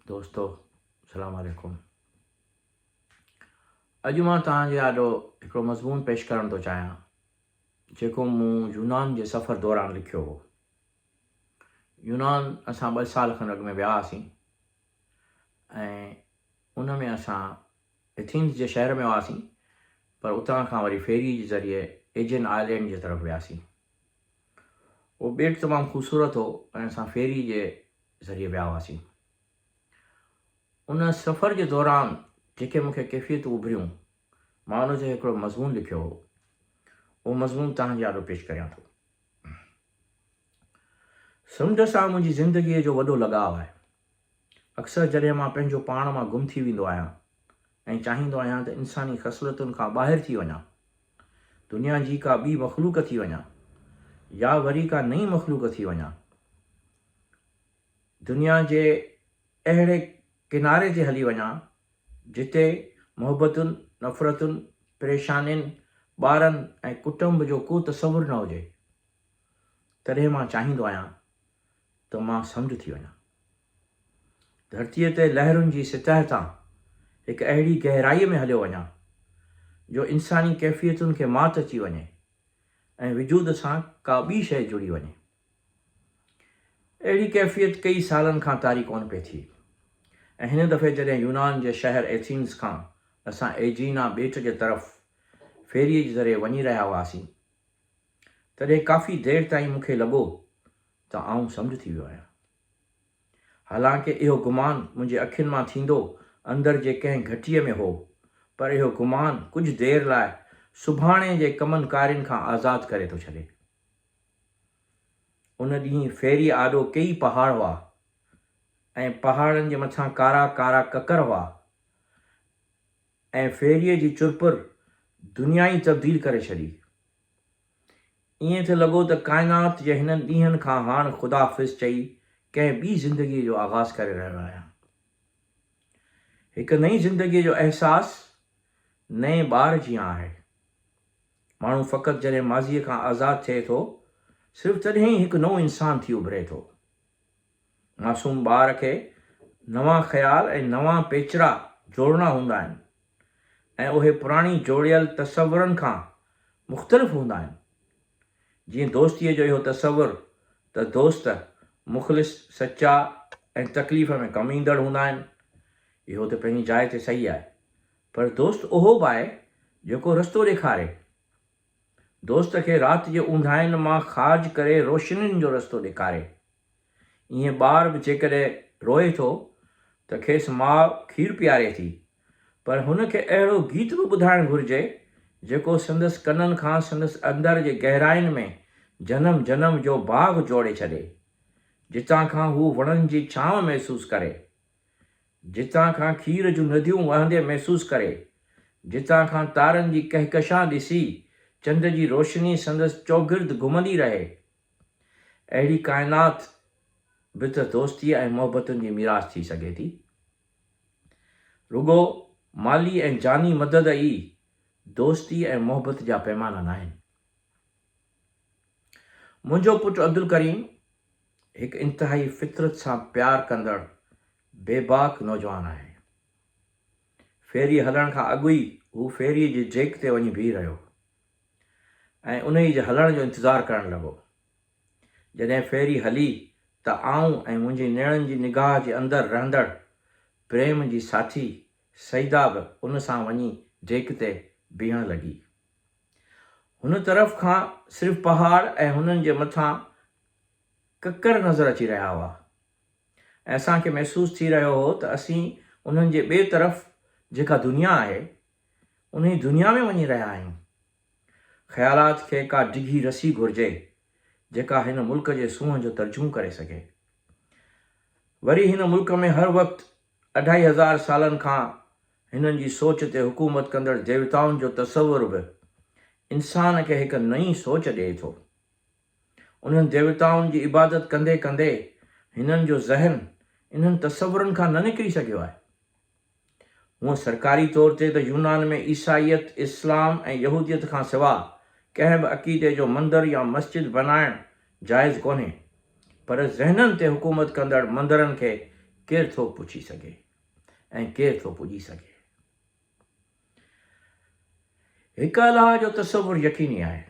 دوستو السلام عليڪم اڄ مان توهان جي آڏو هڪڙو مضمون پيش ڪرڻ ٿو چاهيان جيڪو مون يونان جي سفر دوران لکيو هو. يونان اسان ٻه سال کن اڳ ۾ ويا هئاسين ۽ ان ۾ اسان ايٿينز جي شهر ۾ هئاسين پر اتان کان وري فيري جي ذريعي ايجن آئلينڊ جي طرف وياسين. اهو ٻيٽ تمام خوبصورت هو ۽ اسان فيري جي ذريعي ويا هئاسين. ان سفر جي دوران جيڪي مون کي ڪيفيتون اڀريون، مان ان تي هڪڙو مضمون لکيو هو. اهو مضمون توهان جي آڏو پيش ڪريان ٿو. سمنڊ سان منهنجي زندگيء جو وڏو لڳاء آهي. اڪثر جڏهن مان پنهنجو پاڻ مان گم ٿي ويندو آهيان ۽ چاهيندو آهيان ته انساني خصلتن کان ٻاهر ٿي وڃان، دنيا جي ڪا ٻي مخلوق ٿي وڃان يا وري ڪا نئين مخلوق ٿي وڃان، دنيا جي اهڙي ڪناري تي هلي وڃان جتي محبتن، نفرتن، پريشانين، ٻارن ۽ ڪٽنب جو ڪو تصور نه هجي، تڏهن مان چاهيندو آهيان ته مان سمنڊ ٿي وڃان. ڌرتيء تي لهرن جي سطح تان هڪ اهڙي گهرائيء ۾ هليو وڃان جو انساني ڪيفيتن کي مات اچي وڃي ۽ وجود سان ڪا ٻي شيء جڙي وڃي. اهڙي ڪيفيت ڪيئي سالن کان طاري ڪونه پئي ٿي ۽ هن دفعي جڏهن يونان جي شهر ايٿينز کان اسان ايجينا ٻيٽ جي طرف فيريء جي ذريعي وڃي رهيا هئاسين، تڏهن ڪافي دير تائين مون کي لڳو ته آئون سمنڊ ٿي ويو آهيان. حالانڪه اهو گمان منهنجي اکين مان ٿيندو اندر جي ڪنهن گهٽيء ۾ هو، پر اهو گمان ڪجهه دير لاء سڀاڻي جي ڪمن ڪارين کان آزاد ڪري ٿو ڇڏي. ان ڏينهن فيريء آڏو ڪيئي پهاڙ هئا ۽ پهاڙن جي مٿان ڪارا ڪارا ڪڪر هئا ۽ فيريء جي چرپر دنيا ئي تبديل ڪري ڇڏي. ائين ٿي لڳو ته ڪائنات جي هنن ڏينهن کان هاڻ خدا حافظ چئي ڪنهن ٻي زندگيء جو آغاز ڪري رهيو آهيان. هڪ نئين زندگيء جو احساس نئين ٻار جيان آهي. ماڻهو فقط جڏهن ماضيء کان آزاد ٿئي ٿو، صرف تڏهن ئي هڪ نئون انسان ٿي اڀري ٿو. معصوم ٻار کي نوان خيال ۽ نوان پيچرا جوڙڻا هوندا آهن ۽ اهي پراڻي جوڙيل تصورن کان مختلف هوندا آهن. جيئن دوستيء جو اهو تصور ته دوست مخلص، سچا ۽ تڪليف ۾ ڪم ايندڙ هوندا آهن، اهو ته پنهنجي جاء تي صحيح آهي، پر دوست اهو به آهي جيڪو رستو ڏيکاري. دوست کي رات جي اونداهين مان خارج ڪري روشنين جو رستو ڏيکاري. ائين ٻار به جيڪڏهن روئي ٿو ته کيس ماء کير پياري ٿي، پر هن کي اهڙو گيت به ٻڌائڻ گهرجي جيڪو سندس ڪنن کان سندس اندر جي گهراين ۾ جنم جنم جو باغ جوڙي ڇڏي، جتان کان هو وڻن جي ڇانو محسوس ڪري. جتان کان کير جون نديون وهندي محسوس ڪري، جتان کان تارن جي ڪهڪشان ڏسي چنڊ جي روشني سندس چوگرد گهمندي رهي. اهڙي ڪائنات به ته دوستيء ۽ محبتن جي ميراث ٿي سگهي ٿي. رڳو مالي ۽ جاني مدد ئي دوستي ۽ محبت جا پيمانا ناهن. منهنجو پٽ عبدالڪريم هڪ انتهائي فطرت سان پيار ڪندڙ بيباڪ نوجوان آهي. فيريء هلڻ کان اڳ ئي هو فيريء جي جيڪ تي وڃي بيهي رهيو ۽ انهيء جي هلڻ جو انتظار ڪرڻ لڳو. جڏهن فيري هلي ته آئون ۽ منهنجي نيڻن جي نگاهه جي اندر رهندڙ پريم جي ساٿي سعيده به ان سان وڃي ڊيڪ تي بيهڻ لڳي. هن طرف کان صرف پهاڙ ۽ هنن جي مٿان ڪڪر نظر اچي رهيا هئا ۽ اسان کي محسوس ٿي رهيو هو ته اسين انهن جي ٻئي طرف جيڪا دنيا آهي، انهي دنيا ۾ وڃي رهيا آهيون. خيالات کي ڪا ڊگهي رسي گهرجي، جيڪا هن ملڪ جي سونهن جو ترجمو ڪري سگهي. وري هن ملڪ ۾ هر وقت اڍائي هزار سالن کان هنن جي سوچ تي حڪومت ڪندڙ ديوتائن جو تصور به انسان کي هڪ نئين سوچ ڏئي ٿو. انهن ديوتائن جي عبادت ڪندي ڪندي هنن جو ذهن انهن تصورن کان نه نڪري سگهيو آهي. هونء سرڪاري طور تي ته يونان ۾ عيسائيت، اسلام ۽ يهوديت کان سوا ڪنهن به عقيدي جو مندر يا مسجد بنائڻ جائز ڪونهي، پر ذهنن تي حڪومت ڪندڙ مندرن کي ڪير ٿو پڇي سگهي ۽ ڪير ٿو پڄي سگهي؟ هڪ الله جو تصور يقيني آهي،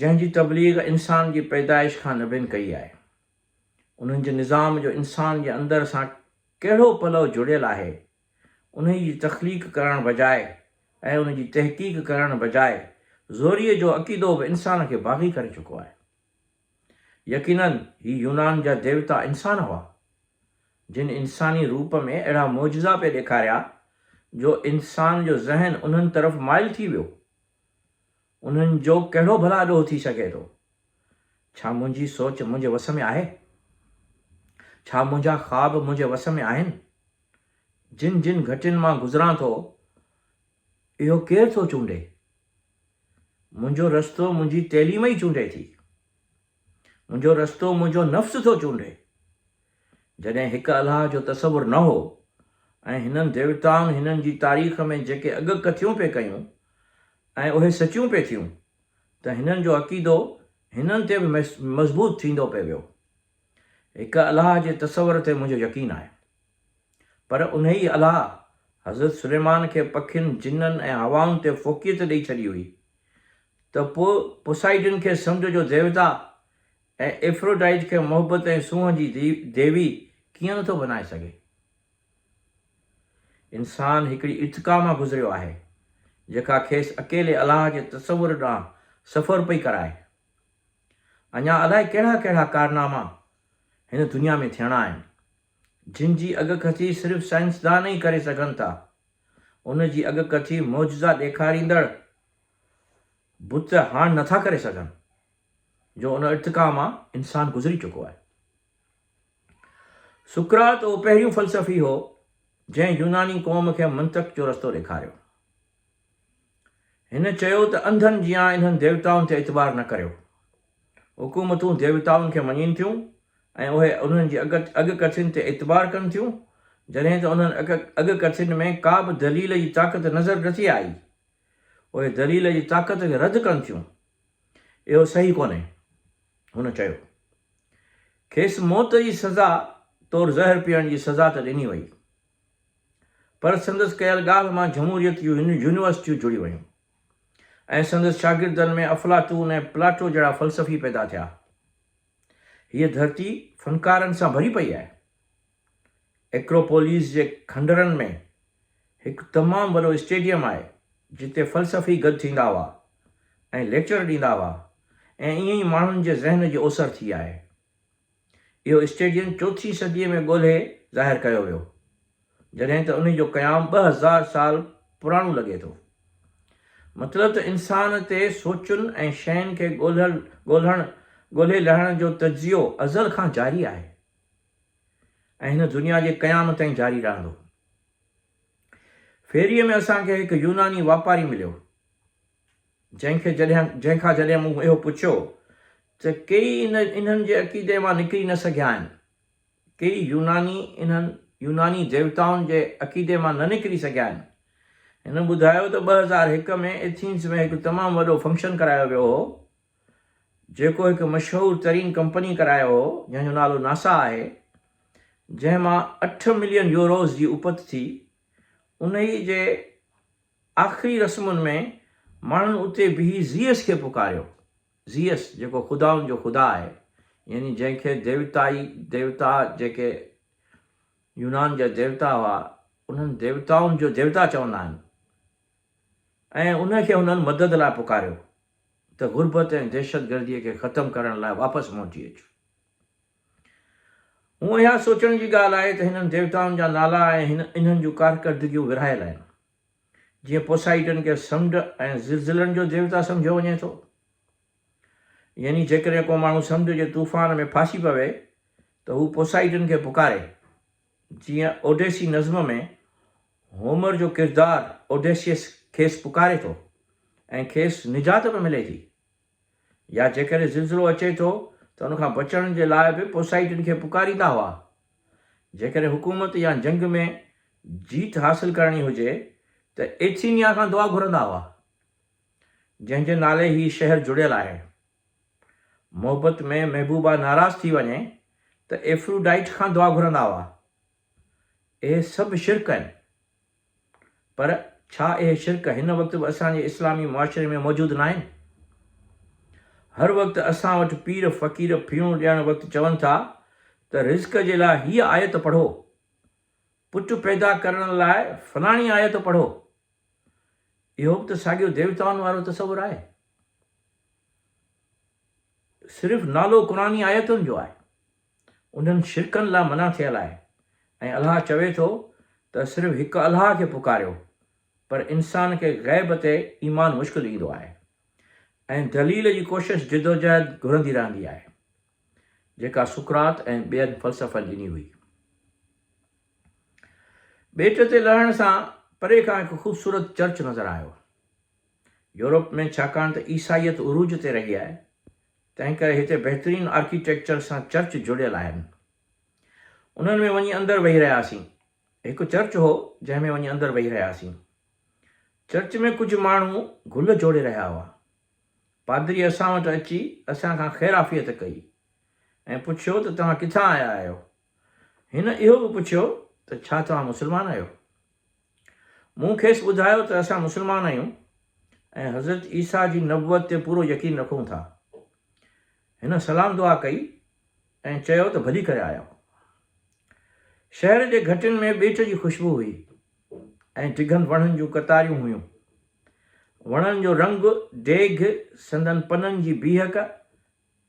جنهن جي تبليغ انسان جي پيدائش کان نبين ڪئي آهي. انهن جي نظام جو انسان جي اندر سان ڪهڙو پلئه جڙيل آهي، انهي جي تخليق ڪرڻ بجاء ۽ ان جي تحقيق ڪرڻ بجاء زوريء جو عقيدو به انسان کي باغي ڪري چڪو آهي. يقيناً هي يونان جا ديوتا انسان هئا، جن انساني روپ ۾ اهڙا معجزا پئي ڏيکاريا جو انسان جو ذهن انهن طرف مائل ٿي ويو. انهن جو ڪهڙو ڀلا ڏوهه ٿي سگهي ٿو؟ ڇا منهنجي سوچ منهنجي وس ۾ آهي؟ ڇا منهنجا خواب منهنجي وس ۾ آهن؟ جن جن گهٽين مان گذران ٿو، اهو ڪير ٿو چونڊي؟ منهنجو رستو منهنجي تعليم ئي چونڊي ٿي. منهنجو رستو منهنجو نفس ٿو چونڊي. جڏهن هڪ الله جو تصور نه هو ۽ هنن ديوتائن هنن جي تاريخ ۾ جيڪي اڳڪٿيون پئي ڪيون ۽ اهي سچيون پئي ٿيون ته هنن جو عقيدو هنن تي به مضبوط ٿيندو پئي ويو. هڪ الله جي تصور تي منهنجو يقين آهي. پر انهيء الله حضرت سليمان کي پکين، جنن ۽ هوائن تي فوقيت ڏئي ڇڏي هئي ته پوء پوسائيڊن کي سمنڊ جو ديوتا ۽ ايفروڊائيٽ کي محبت ۽ سونهن جي ديوي ڪيئن نٿو بنائي سگهي؟ انسان هڪڙي ارتقا مان گذريو آهي، جيڪا کيس اڪيلي الله جي تصور ڏانهن سفر پئي ڪرائي. اڃا الائي ڪهڙا ڪهڙا ڪارناما هن دنيا ۾ ٿيڻا آهن. جن جي اڳڪٿي صرف سائنسدان ئي ڪري سگهن ٿا، ان جي اڳڪٿي معجزا ڏيکاريندڙ بت هاڻ نٿا ڪري سگهن، جو ان ارتقا مان انسان گذري چڪو آهي. سقراط اهو پهريون فلسفي هو، جنهن يوناني قوم کي منطق جو رستو ڏيکاريو. هن چيو ته انڌن جيان انهن ديوتائن تي اعتبار نه ڪريو. حڪومتون ديوتائن کي مڃين ٿيون ۽ اهي انهن جي اڳڪٿين تي اعتبار ڪن ٿيون، جڏهن ته انهن اڳڪٿين ۾ ڪا به دليل جي طاقت نظر نٿي آئي. اهي دليل جي طاقت کي رد ڪن ٿيون. اهو صحيح ڪونهي. هن چيو. کيس موت جي سزا طور زهر پيئڻ جي سزا ته ڏني وئي. پر سندس ڪيل ڳالهه مان جمهوريت جون يونيورسٽيون جڙي ويون ۽ سندس شاگردن ۾ افلاطون ۽ پلاٽو جهڙا فلسفي پيدا ٿيا. هيء ڌرتي فنڪارن سان ڀري پئي آهي. ايڪروپوليس جي کنڊرن ۾ هڪ تمام وڏو اسٽيڊيم آهي، جتي فلسفي گڏ ٿيندا هئا ۽ ليڪچر ڏيندا هئا ۽ ائين ئي ماڻهن جي ذهن جي اوسر ٿي آهي. اهو اسٽيڊيم چوٿين صديء ۾ ڳولهي ظاهر ڪيو ويو، جڏهن ته انهي جو قيام 2000 سال پراڻو لڳي ٿو. مطلب ته انسان تي سوچن ۽ شين کي ڳولهڻ ڳولهي لهڻ جو تجزيو ازل کان جاري آهي ۽ هن دنيا جي قيام تائين جاري رهندو. فيريء ۾ اسان کي هڪ يوناني واپاري مليو. جنهن کي جڏهن جنهن کان جڏهن مون اهو پڇيو ته ڪيئي انهن جي عقيدي مان نڪري نه سگهيا آهن، ڪيئي يوناني انهن يوناني ديوتائن جي عقيدي مان نه نڪري سگهيا آهن. هن ٻڌايو ته 2001 ۾ ايٿينز ۾ هڪ تمام وڏو فنڪشن ڪرايو ويو هو، جيڪو هڪ مشهور ترين ڪمپني ڪرايو هو، جنهن جو نالو ناسا آهي، جنهن مان اٺ ملين يوروز جي اپت ٿي، انهي جي آخري رسمن ۾ ماڻهن اتي بيهي زيئس کي پڪاريو. زيئس، جيڪو خدائن جو خدا آهي، يعني جنهن کي ديوتائي ديوتا جيڪي يونان جا ديوتا هئا، انهن ديوتائن جو ديوتا چوندا آهن ۽ ان کي هنن مدد لاء پڪاريو ته غربت ۽ دهشتگرديء کي ختم ڪرڻ لاء واپس موٽي اچ. هونء اها سوچڻ جي ڳالهه آهي ته هنن ديوتائن جا نالا ۽ انهن جون ڪارڪردگيون ورهايل آهن. جيئن پوسائيڊن کي سمنڊ ۽ زلزلن جو ديوتا سمجهيو وڃي ٿو. يعني جيڪڏهن ڪو ماڻهو سمنڊ جي طوفان ۾ ڦاسي پوي ته هو پوسائيڊن کي پڪاري. جيئن اوڊيسي نظم ۾ هومر جو ڪردار اوڊيسيس کيس پڪاري ٿو ۽ کيس نجات به ملي ٿي. يا جيڪڏهن زلزلو اچي ٿو ته ان کان بچڻ جي لاء به پوسائيڊن کي پڪاريندا هئا. جيڪڏهن حڪومت يا جنگ ۾ جيت حاصل ڪرڻي هجي ته ايٿينيا کان دعا گهرندا هئا، جنهن جي نالي هي شهر جڙيل آهي. محبت ۾ محبوبه ناراض ٿي وڃي ته ايفروڊائيٽ کان دعا گهرندا هئا. اهي سڀ شرڪ آهن. پر ڇا اهي شرڪ هن وقت به اسان جي اسلامي معاشري ۾ موجود ناهن؟ هر وقت اسان وٽ پير فقير ڦيڻو ڏيڻ وقت چون ٿا ته رزق جي لاء هيء آيت پڙهو، پٽ پيدا ڪرڻ لاء فلاڻي آيت پڙهو. اهو به ته ساڳيو ديوتائن وارو تصور آهي. صرف نالو قرآني آيتن جو آهي. انهن شرڪن لاء منع ٿيل آهي ۽ الله چوي ٿو ته صرف هڪ الله کي پڪاريو پر انسان کي غيب تي ايمان مشڪل ايندو آهي ۽ دليل جي ڪوشش جدوجهد گهرندي رهندي آهي جيڪا سقراط ۽ ٻين فلسفن ڏني هئي. ٻيٽ تي لهڻ سان پري کان هڪ خوبصورت چرچ نظر آيو. يورپ ۾ ڇاڪاڻ ته عيسائيت عروج تي رهي آهي، تنهنڪري هتي بهترين آرڪيٽيڪچر سان چرچ جڙيل آهن. انهن ۾ وڃي اندر ويهي رهياسين. هڪ چرچ هو، جنهن ۾ وڃي اندر ويهي رهياسين. چرچ ۾ ڪجهه ماڻهو گل جوڙي رهيا هئا. پادري اسان وٽ اچي اسان کان خير عافيت ڪئي ۽ پڇيو ته توهان ڪٿان آيا آهيو؟ هن اهو به پڇيو ته ڇا توهان مسلمان آهيو؟ مون کيس ٻڌايو ته اسان مسلمان آهيون ۽ حضرت عيسيٰ جي نبوت تي پورو يقين رکون ٿا. هن سلام دعا ڪئي ۽ چيو ته ڀلي ڪري آيا. شهر جي گهٽين ۾ ٻيٽ جي خوشبو هئي ۽ ڊگهن وڻن جون قطاريون هيون. وڻن جو رنگ، ڊيگهه، سندن پنن جي بيهڪ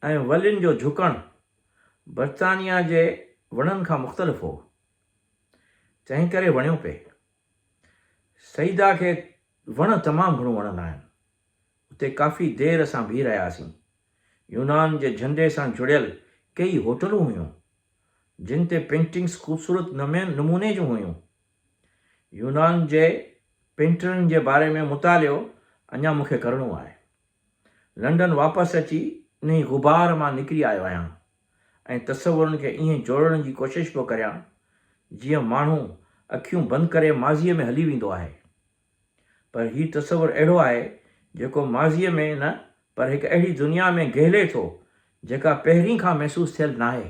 ۽ ولين جو جهڪڻ برطانيا جي وڻن کان مختلف هو. تنهن ڪري وڻيو پئي. سعيده کي وڻ تمام گهڻو وڻندا آهن. اتي ڪافي دير اسان بيهي رهياسين. يونان جي جهنڊي سان جڙيل ڪيئي هوٽلون هيون، جن تي پينٽنگس خوبصورت نموني جون هيون. يونان جي پينٽرن جي باري ۾ مطالعو اڃا مون کي ڪرڻو آهي. لنڊن واپس اچي انهي غبار مان نڪري آيو آهيان ۽ تصورن کي ائين جوڙڻ جي ڪوشش پيو ڪريان جيئن ماڻهو اکيون بند ڪري ماضيء ۾ هلي ويندو آهي. پر هي تصور اهڙو آهي جيڪو ماضيء ۾ نه پر هڪ اهڙي دنيا ۾ گهلي ٿو جيڪا پهرين کان محسوس ٿيل ناهي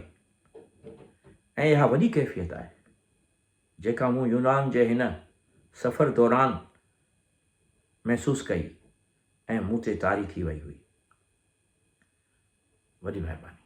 ۽ اها وڏي ڪيفيت آهي جيڪا مون يونان جي هن سفر دوران محسوس ڪئي. ۽ مون تي طاري ٿي وئي هئي. وڏي مهرباني.